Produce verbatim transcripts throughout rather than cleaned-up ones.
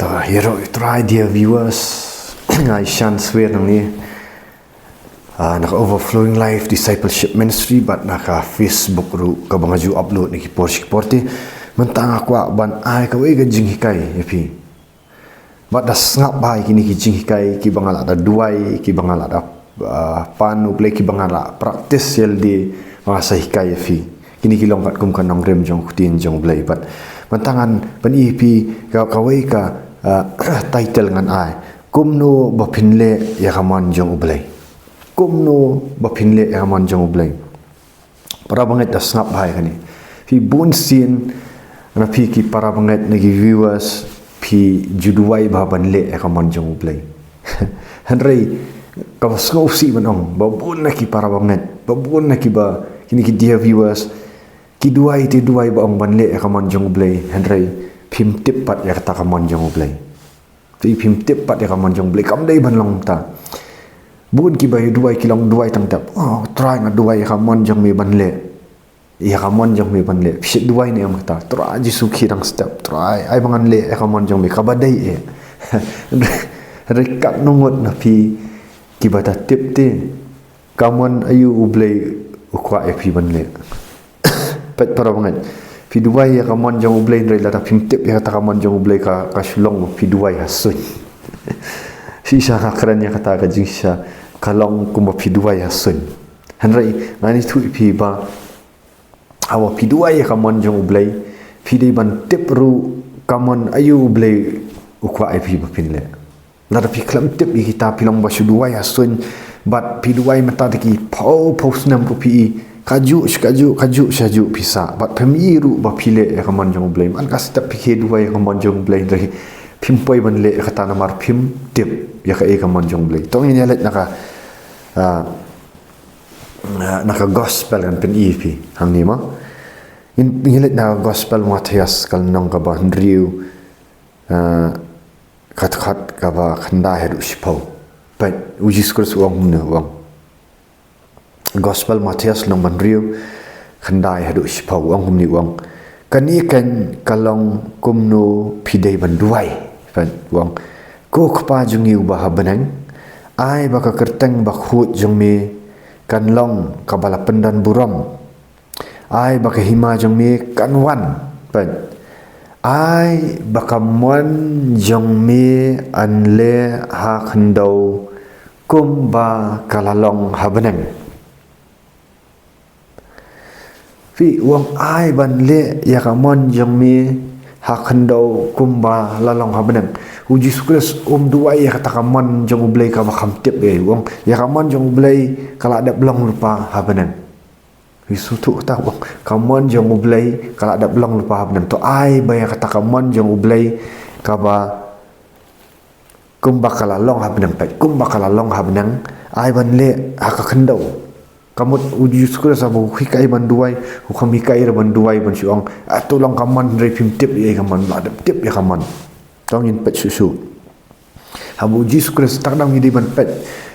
Ta hero try, dear viewers. Ngai shan swear nang ni. Ah, na ka Overflowing Life Discipleship Ministry, bad na ka Facebook ruh kaba nga ju upload na ki por shi ki por te. Mynta nga kwah ban ai kawei ka jinghikai ïa phi. Bad da sngap bha ïa kine ki jinghikai kiba nga la da duwai, kiba nga la da, ah, pan U Blei, kiba nga la practice ïalade, ba nga sa hikai ïa phi. Kine ki long katkum ka nongrim jong ka ktien jong U Blei. Bad mynta ngan pyni ïa phi ka, kawei ka, ah, title ngan ai. Kumno ba phin leh ïa ka mon jong U Blei. Kumno ba phin leh ïa ka mon jong U Blei. Para bangeit, da sngap bha ïa kane. Phi bun sien na phi ki para bangeit, na ki viewers, phi ju duwai bha ban leh ïa ka mon jong U Blei. Hynrei kaba sngewsih ban ong ba bun na ki para bangeit, ba bun na kiba, kine ki dear viewers, ki duwai te duwai ba ong ban leh ïa ka mon jong U Blei, hynrei phim tip pat ïa kata ka mon jong U Blei. Te phim tip pat ïa ka mon jong U Blei, kam dei ban long kumta. Bun kiba ïa duwai ki long duwai tang tep. Oh, Trai, nga duwai ïa ka mon jong me ban leh. Ïa ka mon jong me ban leh. Phi duwai ne em kata? Trai Jisu, khie dang step. Trai, ai ba ngan leh ïa ka mon jong me, kaba dei eh. Hynrei katno ngut na phi kiba da tip te ka mon aïu U Blei u kwah ïa phi ban leh. Peit para bangeit. Phi duwai ïa ka mon jong U Blei, hynrei lada phim tip ïa kata ka mon jong U Blei, ka, ka shu long ba phi duwai ha suiñ. Shisha nga kren ïa kata ka jingshisha, ka long kumba phi duwai ha suiñ. Hynrei ngan ïathuh ïa phi ba haba phi duwai ïa ka mon jong U Blei, phi dei ban tip ruh ka mon aïu U Blei u kwah ïa phi ba phin leh. Lada phi khlem tip ïa kita, phi long ba shu duwai ha suiñ, bad phi duwai mynta da ki phew phew snem ruh phi i kajuh sha kajuh, kajuh sha kajuh phi sah, bad phim i ruh ba phi leh ïa ka mon jong U Blei. Man ka step phi khie duwai ïa ka mon jong U Blei, hynrei phim poi ban leh ïa kata namar phim tip ïa kaei ka mon jong U Blei. To ngin ïa leit na ka, ah, na ka gospel, ngan pyni ïa phi hangne mo. Ngin, ngin leit na ka gospel Mathaios, ka lynnong kaba hynriew, ah, ka dkhot kaba khyndai haduh shiphew. Peit, U Jisu Khrist u ong kumne, u ong. Gospel Mathaios lynnong ba hynriew, khyndai haduh shiphew, u ong kumne, u ong. Kane keiñ ka long kumno phi dei ban duwai. Peit, u ong. Ko Kpa jong ngi uba ha bneng, ai ba ka kyrteng bakhuid jong me kan long kaba la pyndonburom. Ai ba ka hima jong me kan wan. Peit. Ai ba ka mon jong me yn leh ha khyndew kumba ka la long ha bneng. Phi, u ong ai ban leh ïa ka mon jong me ha khyndew kumba la long ha bneng. U Jisu Khrist um duwai ïa kata ka mon jong U Blei kaba kham tip ïa u. U ong ïa ka mon jong U Blei ka la dep long lypa ha bneng. Phi sngewthuh kata, u ong ka mon jong U Blei ka la dep long lypa ha bneng. To ai ba ïa kata ka mon jong U Blei kaba kumba ka la long ha bneng, peit, kumba ka la long ha bneng, ai ban leh ha ka khyndew. Ka mut U Jisu Khrist haba u hikai ban duwai, u kham hikai ruh ban duwai ban shu ong, ah, to long ka mon, hynrei phim tip ïa ka mon, la dep tip ïa ka mon. To ngin peit shuh shuh. Haba U Jisu Khrist, tang dang ngi dei ban peit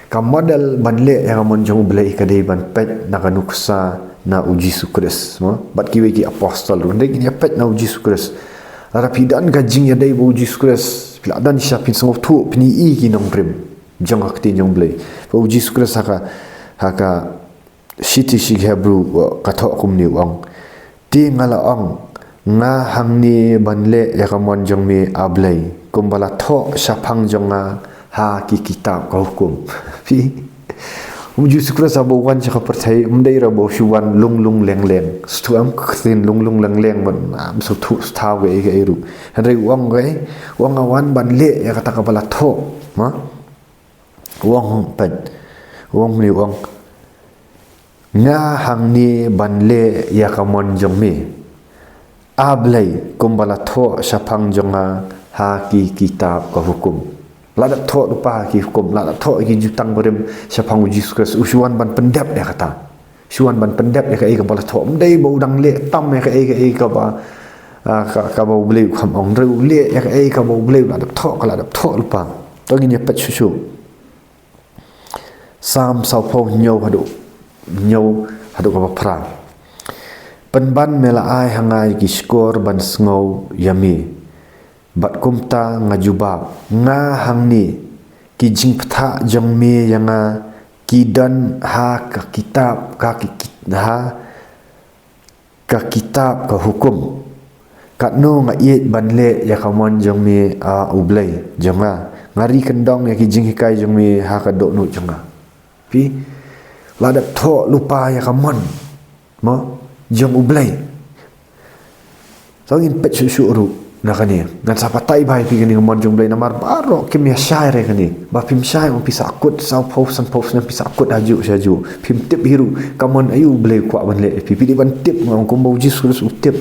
ka model ban leh ïa ka mon jong U Blei, ka dei ban peit na ka nuksa na U Jisu Khrist, mo? Bad kiwei ki apostol ruh, dei ngin ïa peit na U Jisu Khrist. Lada phi don ka jingïadei bad U Jisu Khrist, phi la don shisha, phin sngewthuh, phin i ki nongrim jong ka ktien jong U Blei. Bad U Jisu Khrist ha ka, ha ka shithi sha ki Hebru, ka thoh kumne, u ong. Te nga la ong, nga hangne ban leh ïa ka mon jong me, A Blei, kumba la thoh shaphang jong nga ha ki kitab ka hukum. Phi, U Jisu Khrist haba u wan sha ka pyrthei, um dei ruh ba u shu wan lung lung leng leng. Sngewthuh em, ka ktien lung lung leng leng, ban, ah, sngewthuh, sngewthuh kaei kaei ruh. Hynrei u ong kaei, u ong nga wan ban leh ïa kata kaba la thoh. Ma? U ong, peit. U ong kumne, u ong. Nga hangne ban leh ïa ka mon jong me, A Blei, kumba la thoh shaphang jong nga ha ki kitab ka hukum. La dep thoh lypa ha ki hukum, la dep thoh ki jutang barim shaphang U Jisu Khrist, u shu wan ban pyndep ïa kata. Shu wan ban pyndep ïa kaei kaba la thoh. Um dei ba u dang leh tam ïa kaei kaei kaba, ah, ka, kaba U Blei u kham ong, hynrei u leh ïa kaei kaba U Blei u la dep thoh, ka la dep thoh lypa. To ngin ïa peit shuh shuh. Salm sawphew hynñiew haduh, hynñiew haduh kaba phra. Pynban me la ai ha nga ïa ki shkor ban sngew ïa me. Bad kumta nga jubab, nga hangne, ki jingpyntha jong me ïa nga ki don ha ka kitab, ka ki, ki, ha ka kitab ka hukum. Katno nga ïeit ban leh ïa ka mon jong me, A U Blei jong nga. Nga ri kyndong ïa ki jinghikai jong me ha ka dohnud jong nga. Phi la dep thoh lypa ïa ka mon, mo, jong U Blei. Sa ngin peit shuh shuh ruh na kane. Ngan sa batai bha ïa phi kane ka mon jong U Blei namar baroh kim ïa shai re kane. Ba phim shai, ong phi sahkut, saw phew, san phew snem phi sahkut hajuh shajuh. Phim tip hi ruh ka mon aïu U Blei u kwah ban leh ïa phi. Phi dei ban tip, nga ong kumba u Jisu Khrist u tip.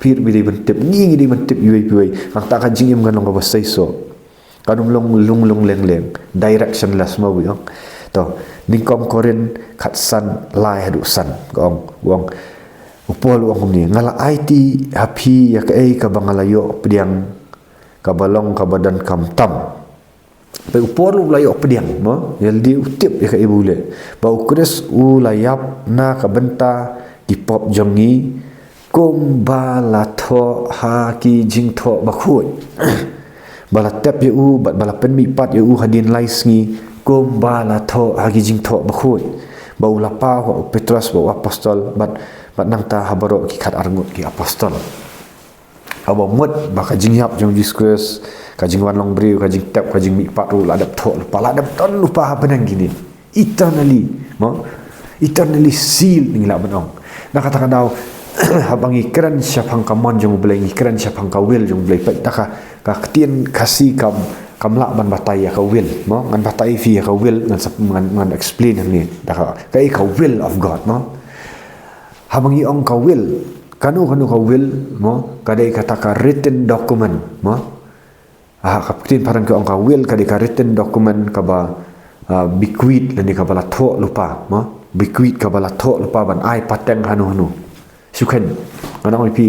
Phi ruh phi dei ban tip, ngi ngi dei ban tip iwei pa iwei. Hangta ka jingim kan long kaba seisoh. Kan ym long lung lung leng leng. Directionless mo, u ong. To, nyngkong Korinth khatsan, lai haduh san. Ka ong, u ong. U Paul u ong kumne, nga la aiti ha phi ïa kaei kaba nga la ïoh pdiang, kaba long kaba donkam tam. Peit, u Paul u la ïoh pdiang, mo, ïa lade u tip ïa kaei ba u leh. Ba u Khrist u la ïap na ka bynta ki pop jong ngi, kumba la thoh ha ki jingthoh bakhuid. Ba la tep ïa u, bad ba la pynmihpat ïa u hadien lai sngi, kumba la thoh ha ki jingthoh bakhuid. Ba u la paw ha u Petros ba u apostol, bad, bad nangta ha baroh ki khatar ngut ki apostol. Haba mut ba ka jingïap jong u Jisu Khrist, ka jingwan long briew, ka jingtep, ka jingmihpat ruh la dep thoh lypa, la dep don lypa ha bneng kine. Eternally, mo? Eternally sealed ngi lah ban ong. Na kata ka daw, haba ngi kren shaphang ka mon jong U Blei, ngi kren shaphang ka will jong U Blei, peit, da ka, ka ktien Khasi kam, kam lah ban batai ïa ka will, mo? Ngan batai ïa phi ïa ka will, ngan sep-, ngan, ngan explain hangne. Da ka, kaei ka will of God, mo? Haba ngi ong ka will, kano kano ka will, mo, ka dei kata ka written document, mo. Ha ka ktien phareng ki ong ka will ka dei ka written document kaba, ah, bequeath lane kaba la thoh lypa, mo. Bequeath kaba la thoh lypa ban ai pateng hano hano. Shu khein, ngan ong ïa phi,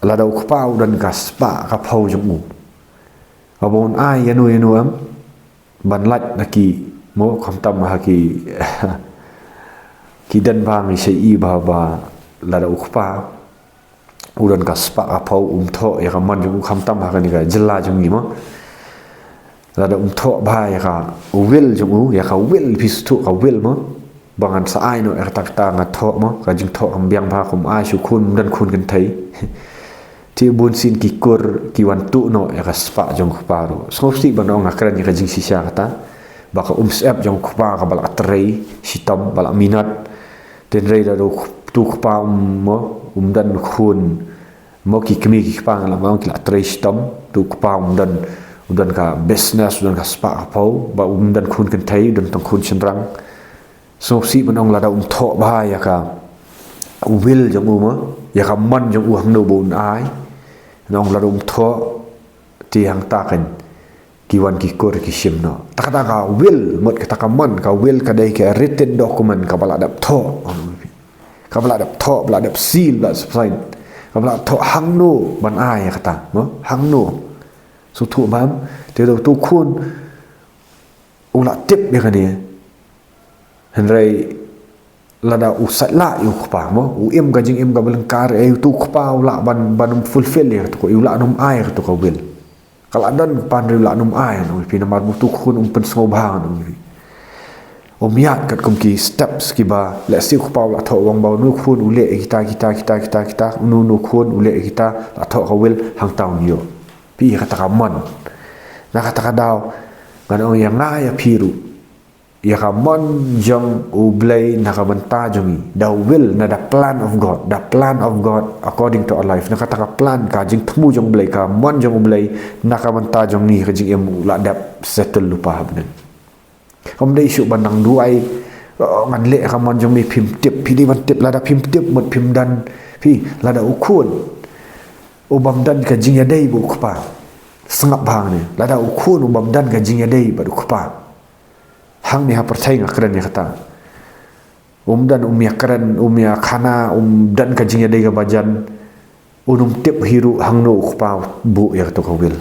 lada u kpa u don ka spah ka phew jong u, haba un ai ïano ïano, em, ban lait na ki, mo, khamtam ha ki, ki don bha ngi shait bha ba lada u kpa u don ka spah ka phew um thoh ïa ka mon jong u, khamtam ha kane ka jylla jong ngi, mo. Lada um thoh bha ïa ka will jong u, ïa ka will, phi sngewthuh ka will, mo. Ba ngan sa ai noh ïa kata kata, nga thoh, mo, ka jingthoh kam biang bha, kum ai shu khun, ym don khun kynthei. Te bunsien ki kur ki wan tuh noh ïa ka spah jong u kpa ruh. Sngewsih ban ong nga kren ïa ka jingshisha kata. Ba ka umsyep jong u kpa kaba la trei shitom, ba la minot. Te hynrei lada u kp-, uto u kpa um, mo, um don khun, mo, ki kmie ki kpa, nga lah ban ong ki la trei shitom. Uto u kpa um don, u don ka business, u don ka spah ka phew, ba um don khun kynthei, u don tang khun shynrang. Sngewsih ban ong lada um thoh bha ïa ka will jong u, mo, ïa ka mon jong u hangno ba un ai. Ngan ong lada um thoh, te hangta kan ki wan ki kur ki shim noh. Ta kata ka will, mut kata ka mon, ka will ka dei ka written document kaba la dep thoh. Kaba la dep thoh, ba la dep seal, ba la dep sign. Kaba la dep thoh hangno ban ai ïa kata, mo, hangno. Sngewthuh bha, te lada uto u khun u la tip ïa kane. Hynrei lada u sait lah ïa u kpa, mo, u im ka jingim kaba lyngkar, eh, uto u kpa u lah ban, ban ym fulfill ïa kato ka, u lah ban ym ai ïa kato ka will. Ka la don kpa hynrei u lah ban ym ai, ngan ong ïa phi, namar ba uto u khun um pynsngewbha, ngan ong ïa phi. Um ïaid katkum ki steps kiba, lehse u kpa u la thoh, u ong ba uno u khun u leh kita, kita, kita, kita, kita, uno uno u khun u leh kita, la thoh ka will, hangta un ïoh. Phi ïa kata ka mon. Na kata ka daw, ngan ong ïa nga ïa phi ruh, ïa ka mon jong U Blei na ka bynta jong ngi, the will, na the plan of God, the plan of God according to our life. Na kata ka plan, ka jingthmu jong U Blei, ka mon jong U Blei na ka bynta jong ngi, ka jingim, u la dep settle lypa ha bneng. Ym dei shuh ban nang duwai, "Oh, ngan leh ïa ka mon jong me." Phim tip, phi dei ban tip, lada phim tip, mut phim don, phi, lada u khun u bym don ka jingïadei bad u kpa. Sngap bha hangne, lada u khun u bym don ka jingïadei bad u kpa. Hangne ha pyrthei nga kren ïa kata. Um don, um ïakren, um ïakhana, um don ka jingïadei kaba jan. Un ym tip hi ruh hangno u kpa u buh ïa kato ka will.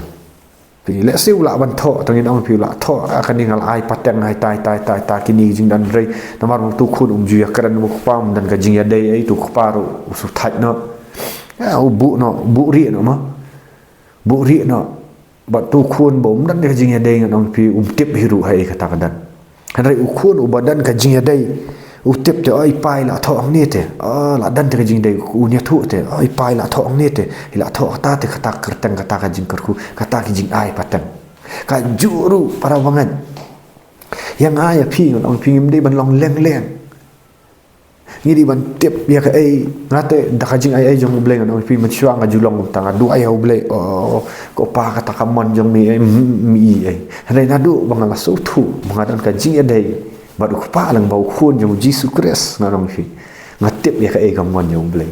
Phi, lehse u lah ban thoh, tang ngin ong phi u lah thoh, ah, kane nga la ai pateng, hai tai tai tai tai, kine ki jingdon, hynrei namar ba uto u khun um ju ïakren bad u kpa, um don ka jingïadei, eh, uto u kpa ruh u shu thait noh. Ah, u buh noh, u buhrieh noh, mo. Buh rieh noh. Bad uto u khun ba um don ka jingïadei ngan ong ïa phi um tip hi ruh ha ei kata ka don. Hynrei u khun uba don ka jingïadei u tip te, oh i pa i la thoh hangne te. Oh la don te ka jingïadei, un ïathuh te. Oh i pa i la thoh hangne te. I la thoh kata te, kata ka kyrteng, kata ka jingkyrkhu, kata ki jingai pateng. Kajuh ruh para bangeit. Ïa nga ïa phi ngan ong ïa phi ngim dei ban long leng leng. Ngi dei ban tip ïa kaei, nga te da ka jingaiei jong U Blei ngan ong ïa phi mynshuwa nga ju long kumta, nga duwai ha U Blei, oh, ko Pa kata ka mon jong me, eh, mm, me i ei. Hynrei naduh ba nga la sngewthuh ba nga don ka jingïadei bad u Kpa lyngba u Khun jong U Jisu Khrist ngan ong ïa phi. Nga tip ïa kaei ka mon jong U Blei.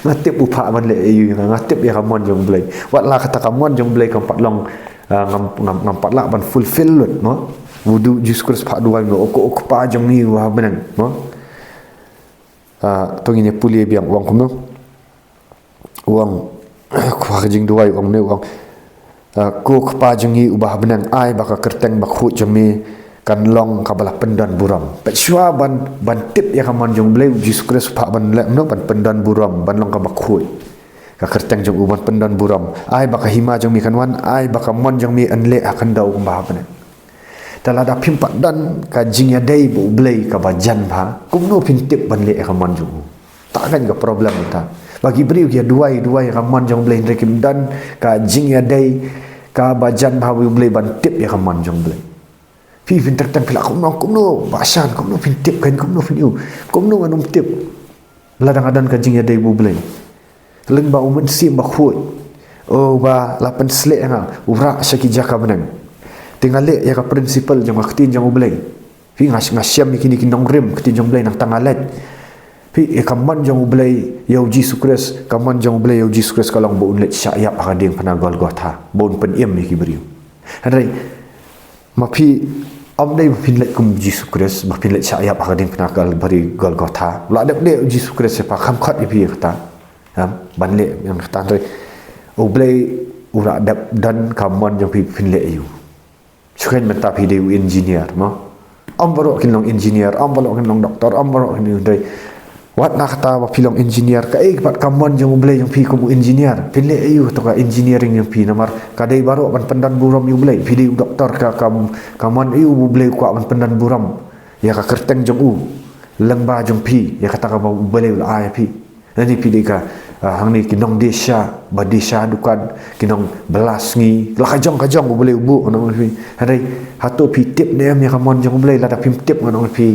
Nga tip u phah ban leh ïa u, nga, nga tip ïa ka mon jong U Blei. Wat la kata ka mon jong U Blei kam pat long, ah, ngam, ngam, ngam pat lah ban fulfill lut, mo. Udu Jisu Khrist phah duwai mo, o ko, o Kpa jong ngi uba ha bneng, mo. Ah, to ngin ïa pule biang u ong kumno. U ong, ha ka jingduwai u ong ne, u ong, ah, ko Kpa jong ngi uba ha bneng, ai ba ka kyrteng bakhuid jong me kan long kaba la pyndon burom. Peit shuwa ban, ban tip ïa ka mon jong U Blei, U Jisu Khrist u phah ban leh kumno, ban pyndon burom, ban long kaba khuid. Ka kyrteng jong u ban pyndon burom. Ai ba ka hima jong me kan wan, ai ba ka mon jong me yn leh ha khyndew kumba ha bneng. Te lada phim pat don ka jingïadei bad U Blei kaba jan bha, kumno phin tip ban leh ïa ka mon jong u? Kata ka problem kata. Ba ki briew ki ïa duwai, duwai ïa ka mon jong U Blei hynrei kim don ka jingïadei kaba jan bha bad U Blei ban tip ïa ka mon jong U Blei. Phi phin kyrteng phi la kumno, kumno, Bah Shan, kumno phin tip kan, kumno phin ïoh, kumno ngan ym tip. Lada nga don ka jingïadei bad U Blei. Lyngba U Mynsiem Bakhuid. Oh, uba la pynsleh ïa nga, u rah sha ki jaka bneng. Te nga leh ïa ka principle jong ka ktien jong U Blei. Phi nga, nga shem ïa kine ki nongrim ktien jong U Blei nangta nga leit. Phi ïa ka mon jong U Blei ïa U Jisu Khrist, ka mon jong U Blei ïa U Jisu Khrist ka long ba un leit shah ïap ha ka diengphna Golgotha, ba un pynim ïa ki briew. Hynrei ma phi, ym dei ba phin leit kum Jisu Khrist, ba phin leit shah ïap ha ka diengphna Kalbari Golgotha. La dep leh U Jisu Khrist, sha pha kham khot ïa phi ïa kata. Em, ban leh ïa kata hynrei U Blei u la dep don ka mon jong phi phin leh ïa u. Shu khein mynta phi dei u engineer, mo. Ym baroh kin long engineer, ym baroh kin long doktor, ym baroh kin, hynrei wat na kata ba phi long engineer, kaei pat ka mon jong U Blei jong phi kum u engineer? Phin leh ïa u kato ka engineering jong phi namar ka dei baroh ban pyndon burom ïa U Blei. Phi dei u doktor, ka, ka, ka mon ïa U Blei u kwah ban pyndon burom ïa ka kyrteng jong u lyngba jong phi, ïa kata kaba U Blei u la ai ïa phi. Lane phi dei ka, ah, hangne ki nongdie sha, ba die sha dukan, ki nongbylla sngi, la ka jong ka jong U Blei u buh, ngan ong ïa phi. Hynrei hato phi tip ne em ïa ka mon jong U Blei? Lada phim tip ngan ong ïa phi,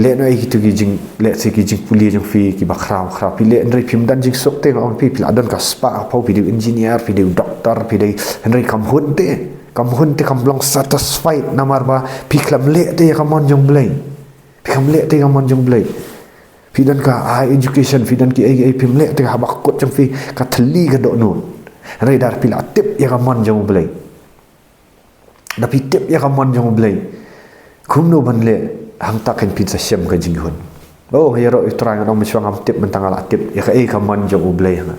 leh noh ïa kito ki jing, leh sha ki jingpule jong phi kiba khraw khraw. Phi leh hynrei phim don jingsuk te ngan ong ïa phi, phi la don ka spah ka phew, phi dei u engineer, phi dei u doktor, phi dei, hynrei kam hun te. Kam hun te, kam long satisfied namar ba phi khlem leh te ïa ka mon jong U Blei. Phi khlem leh te ïa ka mon jong U Blei. Phi don ka high education, phi don kiei kiei, phim leh te, haba ka kut jong phi ka thylli ka dohnud. Hynrei lada phi la tip ïa ka mon jong U Blei. Lada phi tip ïa ka mon jong U Blei, kumno ban leh, hangta kan phin sa shem ka jinghun. Oh, ïaroh ïa U Trai, ngan ong mynshuwa ngam tip, mynta nga la tip ïa kaei ka mon jong U Blei ha nga.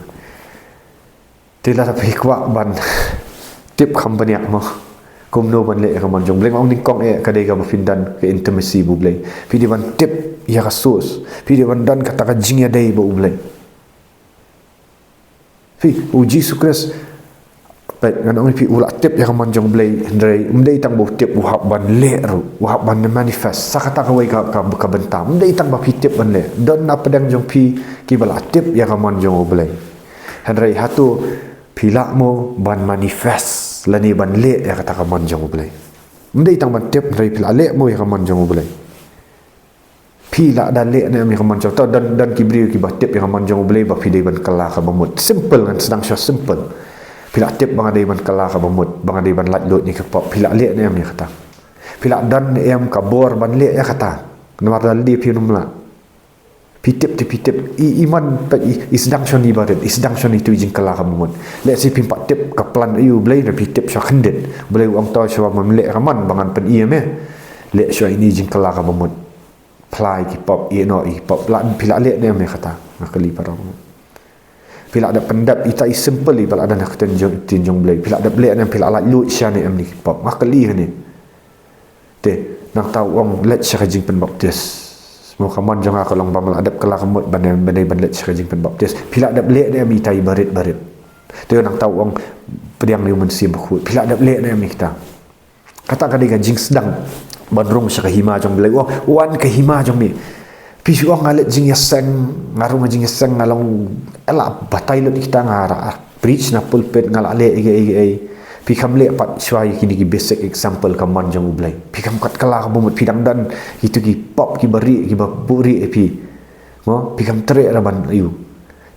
Te lada phi kwah ban tip kham bniah, mo, kumno ban leh ïa ka mon jong U Blei, ngan ong nyngkong eh ka dei kaba phin don ka intimacy bad U Blei. Phi dei ban tip ïa ka source. Phi dei ban don kata ka jingïadei bad U Blei. Phi, U Jisu Khrist, peit, ngan ong ïa phi, u la tip ïa ka mon jong U Blei, hynrei ym dei tang ba u tip, u hap ban leh ruh, u hap ban manifest. Sa kata kawei ka, ka, ka bynta. Ym dei tang ba phi tip ban leh. Don na pdeng jong phi kiba la tip ïa ka mon jong U Blei. Hynrei hato phi lah mo ban manifest lane ban leh ïa kata ka mon jong U Blei? Ym dei tang ban tip, hynrei phi la leh mo ïa ka mon jong U Blei? Phi la da leh ne em ïa ka mon jong, to don, don ki briew kiba tip ïa ka mon jong U Blei ba phi dei ban kylla kaba mut. Simple, ngan sdang shuwa simple. Phi la tip ba nga dei ban kylla kaba mut, ba nga dei ban laitluid na ki pop. Phi la leh ne em ïa kata? Phi la don ne em ka bor ban leh ïa kata? Namar lada phi ym lah. Phi tip te phi tip. I, i mon pat i, i sdang shwa na i barit, i sdang shwa na itu i jingkylla kaba mut. Lehse phim pat tip ka plan aïu U Blei, hynrei phi tip shwa khyndiat. U Blei u ong to shwa, mem leh ïa ka mon ba ngan pyni ïa me. Leh shwa ïa ini i jingkylla kaba mut. Phla ïa ki pop, ïeh noh ïa ki pop. La, phi la leh ne em ïa kata? Nga kylli para. Phi la dep pyndep ita i simple iba la don ha ka ktien jong, ktien jong U Blei? Phi la dep leh ne em, phi la laitluid shwa ne em na ki pop? Nga kylli hangne. Te nangta u ong leit sha ka jingpynbaptis. Mo, ka mon jong nga ka long ba me la dep kylla ka mut ban, ban, ban leit sha ka jingpynbaptis. Phi la dep leh ne em ita i barit barit? Te nangta u ong, pdiang ïa u Mynsiem Bakhuid. Phi lah dep leh ne em ïa kita? Kata ka dei ka jingsdang ban rung sha ka hima jong U Blei. U ong, wan ka hima jong me. Phi shu ong nga leh jingïaseng, nga rung jingïaseng, nga long, eh, la batai lut kita, nga la preach na pulpit, nga la leh ei ei ei. Phi kham leh pat shuwa ïa kine ki basic example ka mon jong U Blei. Phi kham kat kylla ka bamut, phi dang don kito ki pop, ki barieh, ki ba buhrieh ïa phi. Mo, phi kham treh ruh ban ïoh.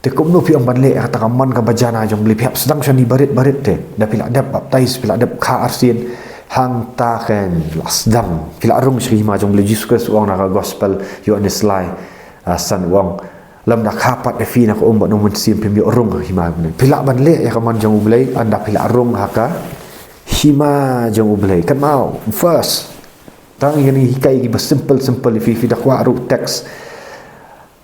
Te kumno phi ong ban leh ïa kata ka mon kaba jan ha jong U Blei? Phi hap sdang shane barit barit te. Da phi lah dep baptize, phi lah dep kha arsien, hangta kan lah sdang. Phi lah rung sha ka hima jong U Blei. Jisu Khrist u ong na ka gospel Ïoannis lai, ah, san, u ong, lymda kha pat ïa phi na ka um bad U Mynsiem, phim ïoh rung ha ka hima jong U Blei. Phi lah ban leh ïa ka mon jong U Blei ynda phi lah rung ha ka hima jong U Blei. Kynmaw, first. Tang ïa kine ki hikai kiba simple simple, phi, phi da kwah ruh text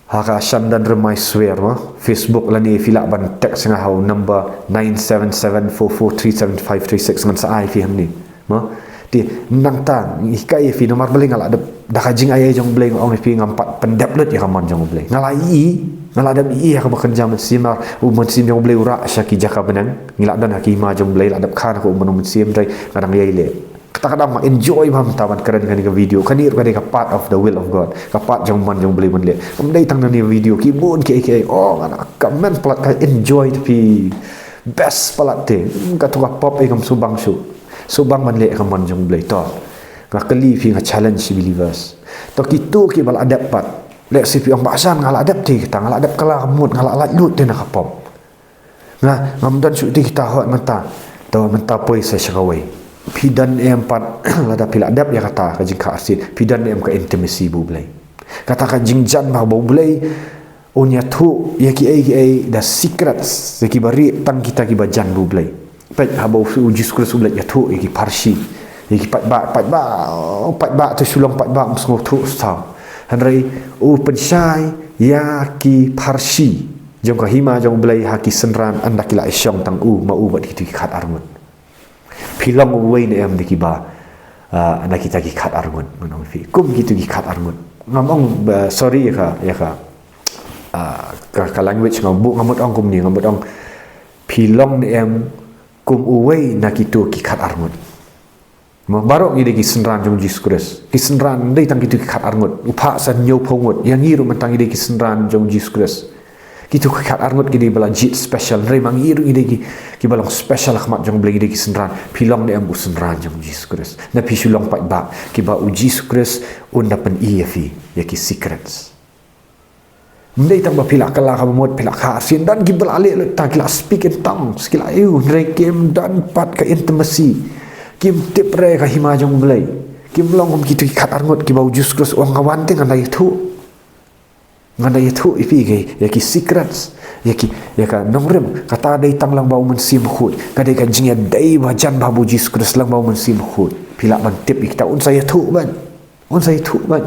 ha ka Shandan Rymbai Swer, mo, Facebook lane phi lah ban text nga ha u number nine seven seven four four three seven five three six, ngan sa ai ïa phi hangne, mo. Te nangta hikai ïa phi, namar balei nga lah dep, da ka jingai jong U Blei, nga ong ïa phi, ngam pat pyndep lut ïa ka mon jong U Blei. Nga lah ïohi, nga lah dep ïohi ha kaba kynja mynsiem, namar U Mynsiem jong U Blei u rah sha ki jaka bneng. Ngi lah don ha ka hima jong U Blei, lah dep kha na ka um bad U Mynsiem, hynrei nga dang ïai leh. Kata ka daw nga enjoy bha mynta ban kren kane ka video. Kane ruh ka dei ka part of the will of God. Ka part jong mon jong U Blei ban leh. Kam dei tang na kane ka video ki bun kiei kiei. Oh, nga na comment palat, ka enjoy te phi. Best palat te. Hmm, kato ka pop ei, ngam sngewbang shuh. Sngewbang ban leh ka mon jong U Blei, to. Nga kylli phi, nga challenge believers. To kito kiba la dep pat, lehse phi ong, Bah Jan, nga la dep te kita, nga la dep kylla ka mut, nga la lait lut te na ka pop. Nga, ngam don shuh te kita, hooid mynta. To mynta poi sa sha kawei. Phi don em pat, lada phi la dep ïa kata ka jingkha arsien, phi don em ka intimacy bad U Blei? Kata ka jingjan bha bad U Blei, un ïathuh ïa kiei kiei, the secrets, ïa kiba rieh tang kita kiba jan bad U Blei. Peit haba u Jisu Khrist u la ïathuh ïa ki pharshi, ïa ki paidbah, paidbah, paidbah te shu long paidbah, ym sngewthuh saw. Hynrei u pynshai ïa ki pharshi jong ka hima jong U Blei ha ki synran ynda ki la ïashong tang u ma u bad kito ki khatar ngut. Phi long uwei ne em na kiba, ah, na kita ki khatar ngut, ngan ong ïa phi. Kum kito ki khatar ngut. Ngam ong, ah, sorry ïa ka, ïa ka, ah, ka, ka language, nga mut, nga mut ong kumne, nga mut ong, phi long ne em kum uwei na kito ki khatar ngut? Mo, baroh ngi dei ki synran jong U Jisu Khrist. Ki synran, ym dei tang kito ki khatar ngut. U phah san hynñiewphew ngut. Ïa ngi ruh mynta ngi dei ki synran jong U Jisu Khrist. Kito ki khatar ngut ki dei ba la jied special. Hynrei ma ngi ruh ngi dei ki, kiba long special ha khmat jong U Blei, ngi dei ki synran. Phi long ne em u synran jong U Jisu Khrist? Lada phi shu long paidbah, kiba U Jisu Khrist un da pyni ïa phi ïa ki secrets. Ym dei tang ba phi la kylla ka mut, phi la kha arsien. Don kiba la leh lut, tang ki la speak in tongues, ki la ïoh, hynrei kim don pat ka intimacy. Kim tip re ka hima jong U Blei. Kim long kum kito ki khatar ngut kiba U Jisu Khrist u ong, nga wan te ngan da ïathuh. Ngan da ïathuh ïa phi ïa ki secrets, ïa ki, ïa ka nongrim. Kata dei tang lyngba U Mynsiem Bakhuid. Ka dei ka jingïadei ba jan bha bad U Jisu Khrist lyngba U Mynsiem Bakhuid. Phi lah ban tip ïa kita, un sa ïathuh bad Un sa ïathuh bad.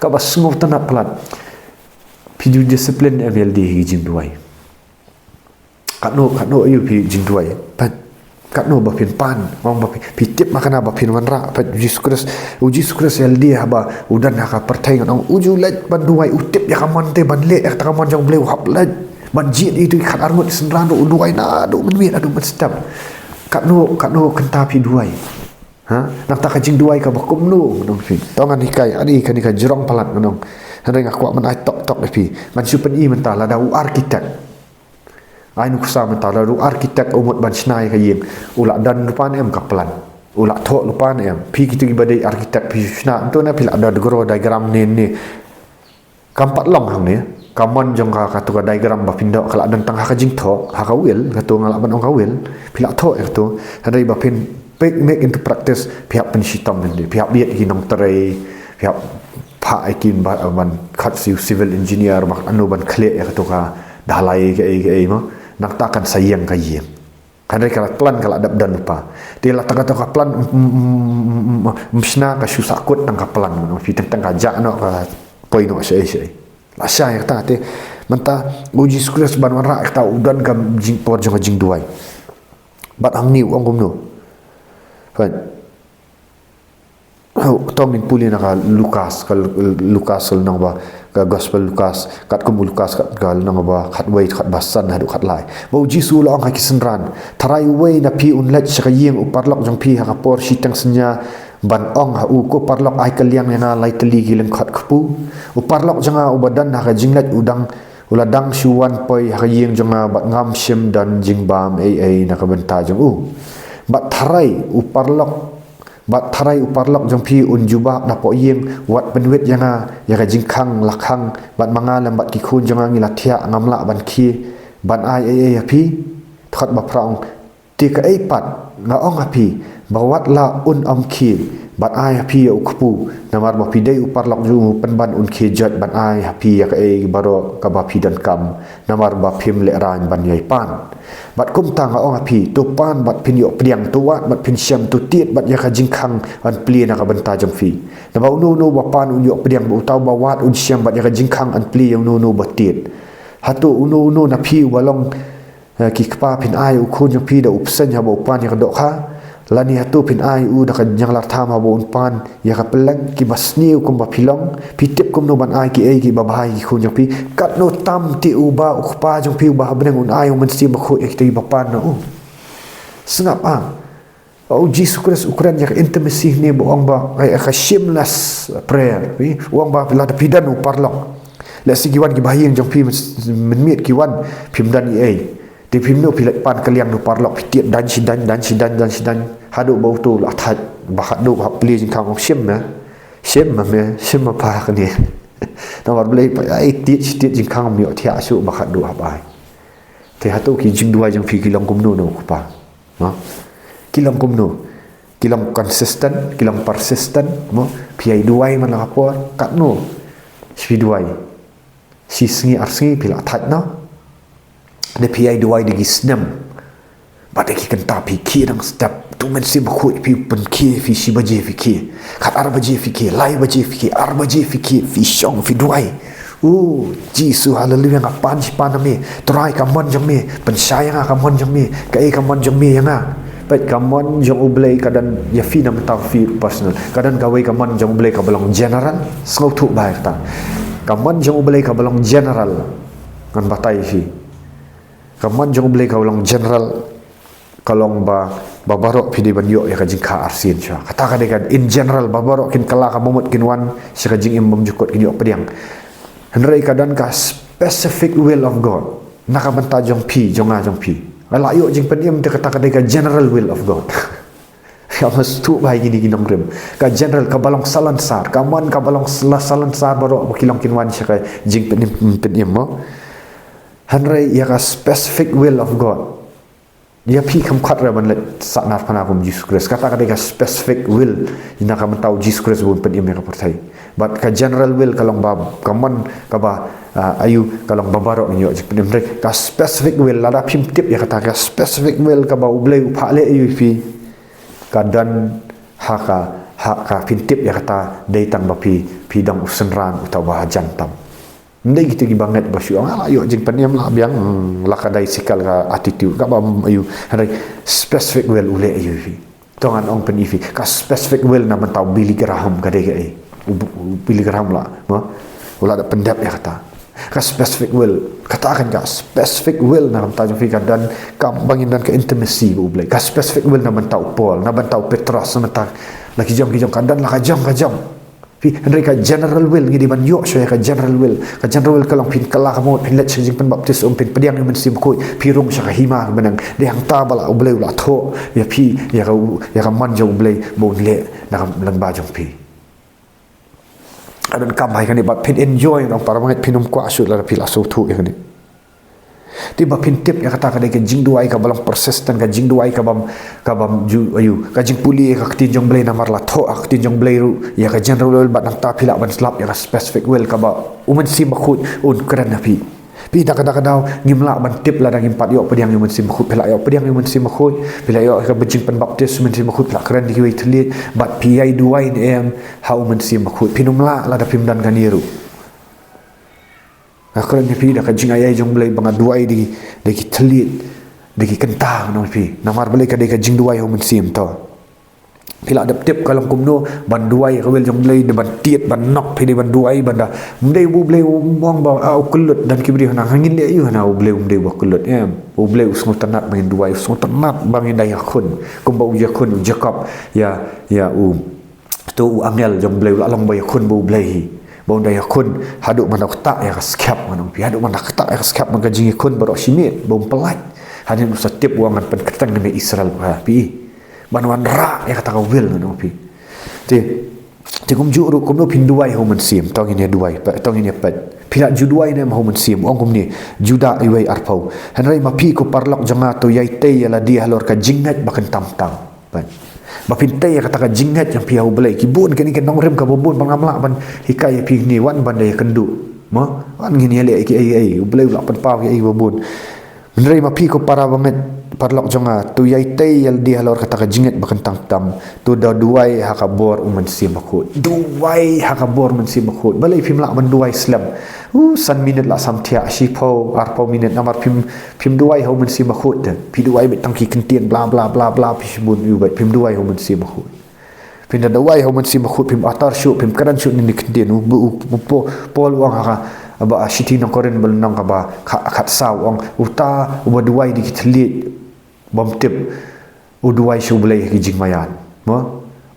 Kaba sngewtynnat palat. Phi ju discipline em ïalade ha ki jingduwai? Katno, katno aiu phi jingduwai? Pat, katno ba phin pan? Ong ba phi, phi tip ma kane ba phin wanrah? Pat, U Jisu Khrist, U Jisu Khrist ïalade haba u don ha ka pyrthei, ngan ong u ju leit ban duwai, u tip ïa ka mon te ban leh ïa kata ka mon jong U Blei, u hap leit ban jied ïa kito ki khatar ngut ki synran ruh, u duwai naduh mynmiet haduh mynstep. Katno, katno kynta phi duwai? Ha? Nangta ka jingduwai kaba kumno, ngan ong ïa phi. To ngan hikai, ani kane ka jrong palat, ngan ong. Hynrei nga kwah ban ai tok tok ïa phi. Ngan shu pyni mynta, lada u architect, ai nuksa mynta, lada u architect u mut ban shna ïa ka ïing, u la don lypa ne em ka plan? U la thoh lypa ne em? Phi kito kiba dei architect phi shna, to ne phi la don draw diagram ne ne. Kam pat long hangne, ka mon jong ka, kato ka diagram ba phin doh ka la don tang ha ka jingthoh, ha ka will, kato nga lah ban ong ka will, phi la thoh ïa kato, hynrei ba phin put, make into practice, phi hap pynshitom hynrei, phi hap ïeit ki nongtrei, phi hap phah ïa ki ba, ban khot sha u civil engineer, ba katno ban khleh ïa kato ka dalai kaei kaei mo, nangta kan sa ïeng ka ïing. Hynrei ka plan ka la dep don lypa. Te lada kato ka plan, mm, mm, mm, mm, mm, shna, ka shu sahkut tang ka plan, mo, phi tang, tang ka jah noh, ka poi noh shaei shaei. Lashai kata te. Mynta U Jisu Khrist ban wanrah kata u don ka jingpor jong ka jingduwai. Bad hangne u ong kumno? Kan. To ngin pule na ka Lukas, ka Lukas, ka lynnong ba, ka Gospel Lukas, katkum u Lukas, ka lynnong ba khatwei, khatba san haduh khatlai. Ba u Jisu u la ong ha ki synran: Tharai uwei na phi un leit sha ka ïing u paralok jong phi ha ka por shiteng synñia ban ong ha u, Ko paralok, ai kylliang ïa nga lai tylli ki lyngkot kpu. U paralok jong nga uba don ha ka jingleit u dang, u la dang shu wan poi ha ka ïing jong nga bad ngam shym don jingbam ei ei na ka bynta jong u. Bad tharai u paralok, bad tharai u paralok jong phi un jubab napoh ïing, Wat pynwit ïa nga ïa ka jingkhang la khang, bad ma nga lem bad ki khun jong nga ngi la thiah, ngam lah ban khie ban ai ei ei ha phi. Dkhot ba phra ong: Te kaei pat nga ong ha phi, ba wat la un ym khie ban ai ha phi ïa u kpu. Namar ba phi dei u paralok jong u, pynban un khie joit ban ai ha phi ïa kaei baroh kaba phi donkam, namar ba phim lehraiñ ban ïai pan. Bad kumta nga ong ha phi, to pan bad phin ïoh pdiang, to wad bad phin shem, to tied bad ïa ka jingkhang yn plie na ka bynta jong phi. Naba uno uno ba pan un ïoh pdiang, bad uta uba wad un shem, bad ïa ka jingkhang yn plie ïa uno uno ba tied. Hato uno uno na phi uba long, eh, ki kpa, phin ai u khun jong phi da u bseiñ haba u pan ïa ka dohkha? Lane hato phin ai u da ka jingïalar tham haba un pan ïa ka pylleng? Kiba sniew kumba phi long, phi tip kumno ban ai kiei kiba bha ïa ki khun jong phi, katno tam te uba, u Kpa jong phi uba ha bneng un ai u Mynsiem Bakhuid ïa kita kiba pan na u. Sngap, ah. U Jisu Khrist u kren ïa ka intimacy ne, ba u ong ba, eh, ka shameless prayer. Phi, u ong ba lada phi don u paralok, lehse ki wan kiba ha ïing jong phi, mynmiet ki wan, phim don ei ei. Te phim nud phi leit pan kylliang na u paralok, phi tied daiñ shi daiñ, daiñ shi daiñ, daiñ shi daiñ, haduh ba uto u la thait, ba haduh ba hap plie jingkhang, ong: Shim ma, shim ma me, shim ma pha kane. Namar balei? Phi ai tied shi tied jingkhang, ym ïoh thiah shuh, ba haduh hap ai. Te hato ki jingduwai jong phi ki long kumno na u Kpa? Ha? Ki long kumno? Ki long consistent, ki long persistent, mo? Phi ïai duwai man la ka por, katno phi duwai? Shi sngi ar sngi phi la thait noh. Lada phi ïai duwai da ki snem, bad da ki kynta, phi khie dang step, to u Mynsiem Bakhuid phi pynkhie, phi shi baje phi khie, khat ar baje phi khie, lai baje phi khie, ar baje phi khie, phi shong phi duwai. O Jisu, haleluya, nga pan shi pan na me. Trai, ka mon jong me, pynshai ïa nga ka mon jong me. Kaei ka mon jong me ïa nga? Peit, ka mon jong U Blei ka don ïa phi na bynta phi personal. Ka don kawei ka mon jong U Blei kaba long general. Sngewthuh bha ïa kata. Ka mon jong U Blei kaba long general, ngan batai ïa phi. Ka mon jong U Blei kaba long general ka long ba, ba baroh phi dei ban ïoh ïa ka jingkha arsien shuwa. Kata ka dei ka in general, ba baroh kin kylla ka bamut, kin wan sha ka jingim bymjukut, kin ïoh pdiang. Hynrei ka don ka specific will of God na ka bynta jong phi, jong nga, jong phi. Nga la ïoh jingpynim, te kata ka dei ka general will of God. Ka mut sngewthuh bha ïa kine ki nongrim. Ka general kaba long salonsar, ka mon kaba long sala-, salonsar baroh ba ki long kin wan sha ka jingpynim, pynim, mo. Hynrei ïa ka specific will of God, ïa phi kham khot re ban leit sahnarphna kum Jisu Khrist. Kata ka dei ka specific will na ka bynta u Jisu Khrist ban pynim ïa ka pyrthei. Bad ka general will ka long ba, ka mon kaba, ah, aïu, ka long ba baroh ngin ïoh jingpynim. Hynrei ka specific will, lada phim tip ïa kata, ka specific will kaba U Blei u phah leh aïu ïa phi, ka don ha ka, ha ka, phin tip ïa kata dei tang ba phi, phi dang u synran uta uba hajan tam. Ym dei kita kiba ngeit ba shu ong, ah, la ïoh jingpynim la biang, hmm, la ka dei sikal ka attitude, kaba, mm, aïu, hynrei specific will U leh aïu ïa phi. To ngan ong pyni ïa phi, ka specific will na bynta u Billy Graham ka dei kaei? U, u Billy Graham la, mo? U la da pyndep ïa kata. Ka specific will, kata kan ka specific will na bynta jong phi ka don, ka ba ngin don ka intimacy bad U Blei. Ka specific will na bynta u Paul, na bynta u Petros, na bynta la ki jong ki jong, ka don la ka jong ka jong. Phi, hynrei ka general will, ngi dei ban ïoh shuwa ïa ka general will. Ka general will ka long phin kylla ka bamut, phin leit sha ka jingpynbaptis, um, phin pdiang ïa u Mynsiem Bakhuid, phi rung sha ka hima ka bneng. Dei hangta ba la U Blei u la thoh ïa phi, ïa ka, ïa ka mon jong U Blei ba un leh na ka lyngba jong phi. Ka donkam bha ïa kane, bad phin enjoy, nong para bangeit, phin ym kwah shuh lada phi la sngewthuh ïa kane. Te ba phin tip ïa kata ka dei ka jingduwai kaba long persistent, ka jingduwai kabym, kabym ju, aïu, ka jingpule ïa ka ktien jong U Blei, namar la thoh ha ka ktien jong U Blei ruh ïa ka general will, bad nangta phi lah ban slap ïa ka specific will kaba u Mynsiem Bakhuid un kren ha phi. Phi, da kata ka daw ngim lah ban tip lada ngim pat ïoh pdiang ïa u Mynsiem Bakhuid. Phi lah ïoh pdiang ïa u Mynsiem Bakhuid, phi lah ïoh ïa ka jingpynbaptis u Mynsiem Bakhuid, phi lah kren da kiwei ki thylliej, bad phi ïai duwai ne em ha u Mynsiem Bakhuid? Phin ym lah lada phim don kane ruh. Nga kren ïa phi da ka jingaiei jong U Blei ba nga duwai da ki, da ki thylliej, da ki kynta, ngan ong ïa phi. Namar balei? Ka dei ka jingduwai ha u Mynsiem, to. Phi lah dep tip ka long kumno ban duwai ka will jong Blei, da ban tied, ban nok, phi dei ban duwai, ban da. Ym dei ba U Blei u ong ba, ah, u kyllut, don ki briew hana, ha ngin leh ïa u hana, U Blei um dei ba kyllut, em. U Blei u sngewtynnat ba ngin duwai, u sngewtynnat ba ngin da ïakhun. Kumba u ïakhun u Jakob ïa, ïa u, to u angel jong Blei, u la long ba ïakhun bad U Blei hi. Ba un da ïakhun, haduh ban da ktah ïa ka skhem, ngan ong phi, haduh ban da ktah ïa ka skhem, ban ka jingïakhun baroh shimet, ba um pyllait. Hadien un sa tip u ong ngan pynkyrteng ne Israel, ba phi. Ban wanrah ïa kata ka will, ngan ong phi. Te, te kumjuh ruh kumno phin duwai ha u Mynsiem, to ngin ïa duwai, peit, to ngin ïa peit. Phi lah ju duwai ne em ha u Mynsiem, ong kumne, Juda wei arphew. Hynrei ma phi ko paralok jong nga, to ïai tei ïa lade halor ka jingngeit ba kyntang tam. Peit. Ba phin tei ïa kata ka jingngeit jong phi ha U Blei. Ki bun kine ki nongrim kaba bun ba ngam lah ban hikai ïa phi hangne, wan ban da ïakynduh. Mo? Wan ngin ïaleh kiei kiei. U Blei u lah pynpaw kiei kiei ba bun. Hynrei ma phi ko para bangeit, paralok jong nga, to ïai tei ïa lade halor kata ka jingngeit ba kyntang tam. To da duwai ha ka bor u Mynsiem Bakhuid. Duwai ha ka bor u Mynsiem Bakhuid. Balei phim lah ban duwai slem? Uh, san minit lah sam thiah, shiphew, arphew minit, namar phim, phim duwai ha u Mynsiem Bakhuid te. Phi duwai beit tang ki ktien bla bla bla bla, phi shibun ïa u beit, phim duwai ha u Mynsiem Bakhuid. Phin da duwai ha u Mynsiem Bakhuid, phim atar shuh, phim kren shuh na ki ktien, u, u, u, Pau-, Paul u ong ha ka, ba, shithi nong Korinth ba lynnong kaba kha-, khatsaw u ong, uta uba duwai da ki thylliej bym tip, u duwai sha U Blei ha ki jingmaïan. Mo?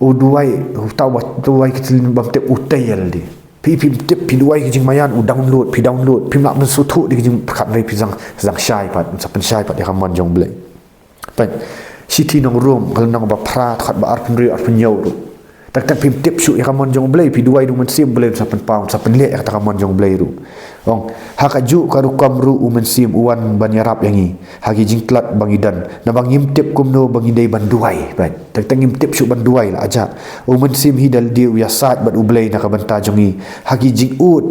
U duwai, uta uba duwai ki thylliej bym tip, u tei ïa lade. Phi, phim tip, phi duwai ki jingmaïan, u download, phi download, phim lah ban sngewthuh da ki jingpyrkhat, hynrei phi sdang, sdang shai pat, sa pynshai pat ïa ka mon jong U Blei. Peit, shithi nong Rom, ka lynnong ba phra, dkhot ba arphew hynriew, arphew hynñiew ruh. Teng teng phim tip shuh ïa ka mon jong U Blei, phi duwai da u Mynsiem, U Blei un sa pynpaw, un sa pynleh ïa kata ka mon jong U Blei ruh. Ong, ha kajuh ka rukom ruh u Mynsiem u wan ban ïarap ïa ngi ha ki jingtlot ba ngi don, naba ngim tip kumno ba ngi dei ban duwai. Peit, teng teng ngim tip shuh ban duwai la, aja. U Mynsiem hi da lade u ïasaid bad U Blei na ka bynta jong ngi ha ki jingud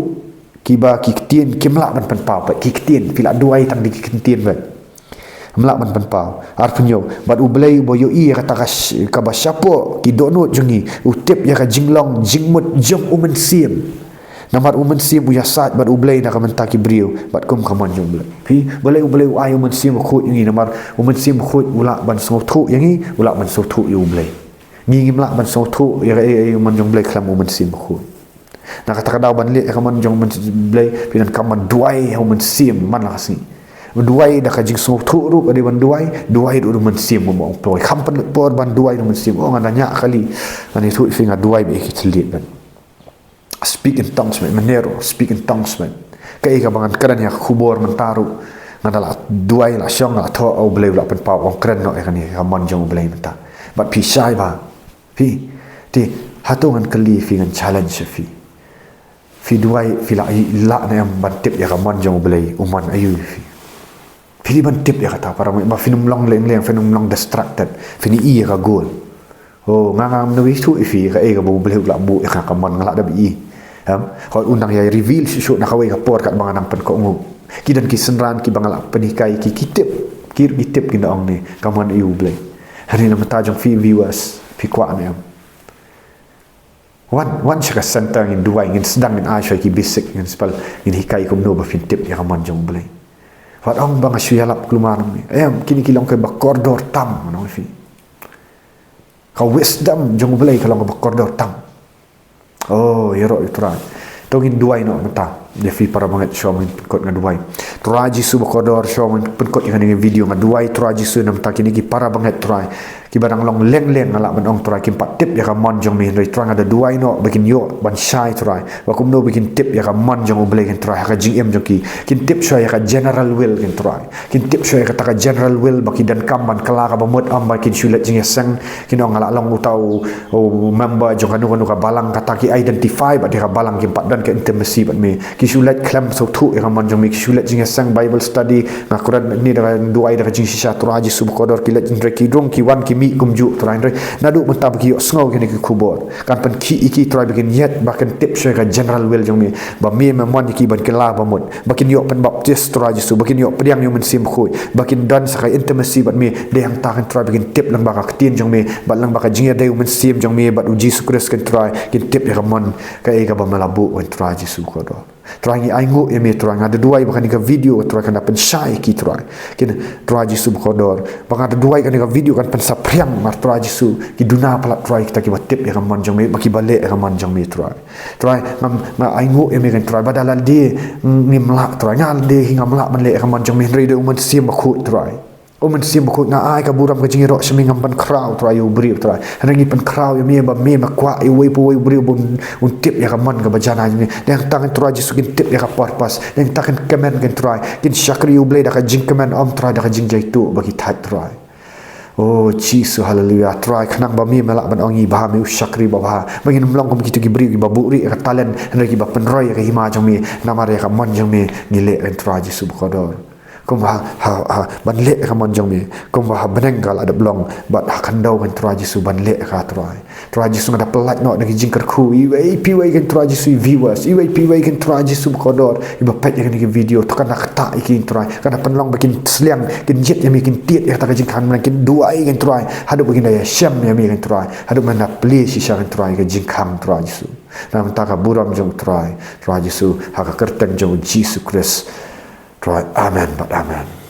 kiba ki ktien kim lah ban pynpaw. Peit, ki ktien, phi lah duwai tang da ki ktien, peit. Ym lah ban pynpaw. Arphew hynñiew, bad U Blei uba ïohi ïa kata ka sh-, kaba shapoh ki dohnud jong ngi, u tip ïa ka jinglong jingmut jong u Mynsiem. Namar u Mynsiem u ïasaid bad U Blei na ka bynta ki briew, bad kum ka mon jong U Blei. Phi, balei U Blei u ai u Mynsiem Bakhuid ïa ngi, namar u Mynsiem Bakhuid u lah ban sngewthuh ïa ngi, u lah ban sngewthuh ïa U Blei. Ngi ngim lah ban sngewthuh ïa ka, ïa, ïa ka mon jong U Blei khlem u Mynsiem Bakhuid. Na kata ka daw ban leh ïa ka mon jong U Mynsiem Blei, phi donkam ban duwai ha u Mynsiem man la ka sngi. Duwai da ka jingsngewthuh ruh ka dei ban duwai, duwai ruh da u Mynsiem, mo, ong poi. Kham pynlut por ban duwai da u Mynsiem. Oh, nga da ñiah kali. Ngan ïathuh ïa phi, nga duwai bad ïa ki thylliej ban. Speak in tongues, mate, mynne ruh, speak in tongues, mate. Kaei kaba ngan kren ïa ka khubor mynta ruh, nga da la duwai, la shong, la thoh, U Blei u la pynpaw, ong kren noh ïa kane, ïa ka mon jong U Blei mynta. Bad phi shai bha. Phi, te, hato ngan kylli phi, ngan challenge phi. Phi duwai, phi lah, lah ne em ban tip ïa ka mon jong U Blei, u mon aïu ïa phi. Phi dei ban tip ïa kata, para bangeit, ba phin ym long leng leng, phin ym long distracted, phin i ïa ka goal. Oh, nga ngam nang ïathuh ïa phi kaei kaba U Blei u lah buh ïa nga ka mon, nga lah dep i. Em, hooid, u nang ïa reveal shuh shuh na kawei ka por katba nga nang pynkohnguh. Ki don ki synran kiba nga lah pynhikai ki, ki tip, ki, ki tip, kin da ong ne ka mon aïu U Blei. Hangne na bynta jong phi viewers, phi kwah ne em? Wan, wan sha ka center ngin duwai, ngin sdang, ngin ai shuwa ki basic, ngin spell, ngin hikai kumno ba phin tip ïa ka mon jong U Blei. Wat ong ba nga shu ïalap kulmar ne em, kine ki long kiba kordor tam, ngan ong ïa phi. Ka wisdom jong U Blei ka long kaba kordor tam. Oh, ïaroh ïa U Trai. To ngin duwai noh mynta. Ïa phi para bangeit, shuwa ngin pynkut nga duwai. Trai Jisu ba kordor, shuwa ngin pynkut ïa kane ka video, nga duwai Trai Jisu na bynta kine ki para bangeit Trai. Kiba dang long leng leng, nga lah ban ong Trai, kim pat tip ïa ka mon jong me, hynrei Trai nga da duwai noh ba kin ïoh ban shai Trai. Ba kumno ba kin tip ïa ka mon jong U Blei kin Trai ha ka jingim jong ki. Kin tip shuwa ïa ka general will kin Trai. Kin tip shuwa ïa kata ka general will ba ki donkam ban kylla kaba mut, ym ba kin shu leit jingïaseng, kin ong nga lah long uta u, u member jong kano kano ka balang, kata ki identify bad ïa ka balang, kim pat don ka intimacy bad me. Ki shu leit khlem sngewthuh ïa ka mon jong me, ki shu leit jingïaseng, Bible study, nga kren ne da ka duwai da ka jingshisha Trai Jisu ba kordor, ki leit hynrei ki rung ki wan ki mih kumjuh Trai, hynrei naduh mynta ba ki ïohsngew kine ki khubor, kan pynkhih ïa ki Trai ba kin ïeit, ba kin tip shuwa ïa ka general will jong me, ba me, me mon ïa ki ban kylla ba mut, ba kin ïoh pynbaptis Trai Jisu, ba kin ïoh pdiang ïa U Mynsiem Bakhuid, ba kin don sa ka intimacy bad me. Dei hangta kin Trai ba kin tip lyngba ka ktien jong me, bad lyngba ka jingïadei U Mynsiem jong me bad U Jisu Khrist kin Trai, kin tip ïa ka mon, kaei kaba me la buh kin Trai Jisu ba kordor. Trai, ngi ainguh ïa me Trai, nga da duwai ba kane ka video Trai kan da pynshai ïa ki Trai. Kin Trai Jisu bakordor, ba nga da duwai kane ka video kan pynsaphriang mar Trai Jisu, ki duna palat Trai kita kiba tip ïa ka mon jong me, ba kiba leh ïa ka mon jong me Trai. Trai, ngam, nga ainguh ïa me kan Trai, ba da lade ngim lah Trai, nga lade hi ngam lah ban leh ïa ka mon jong me, hynrei da u Mynsiem Bakhuid Trai. U Mynsiem Bakhuid, nga ai ka burom ka jingïaroh sha me, ngam pynkhraw Trai ïa u briew Trai. Hynrei ngi pynkhraw ïa me ba me, me kwah ïa uwei pa uwei u briew ba un, un tip ïa ka mon kaba janai jong me. Dei hangta kan Trai Jisu kin tip ïa ka purpose. Dei hangta kin kmen kan Trai. Kin shakri ïa u Blei da ka jingkmen, ym Trai da ka jingjaituh ba ki thait Trai. O Jisu, haleluya. Trai, khnang ba me, me lah ban ong ïa ngi ba me u shakri babha. Ba ngin ym long kum kito ki briew kiba buhrieh ïa ka talent, hynrei kiba pynroi ïa ka hima jong me, namar ïa ka mon jong me ngi leh kan Trai Jisu bakordor. Kumba ha, ha, ha, ban leh ïa ka mon jong me, kumba ha bneng ka la dep long, bad ha khyndew kan Trai Jisu ban leh ïa ka Trai. Trai Jisu, nga da pyllait noh na ki jingkyrkhu, iwei pa iwei kan Trai Jisu, i viewers, iwei pa iwei kan Trai Jisu bakordor, iba peit ïa kane ka video, to kan da ktah ïa ki kan Trai, kan da pynlong ba kin sliang, kin jied ïa me, kin tied ïa kata ka jingkhang bneng, kin duwai kan Trai, haduh ba kin da ïashem ïa me kan Trai, haduh ba kin da plie shisha kan Trai ka jingkhang Trai Jisu. Na ka bynta ka burom jong u Trai, Trai Jisu, ha ka kyrteng jong u Jisu Khrist. Trai, amen bad amen.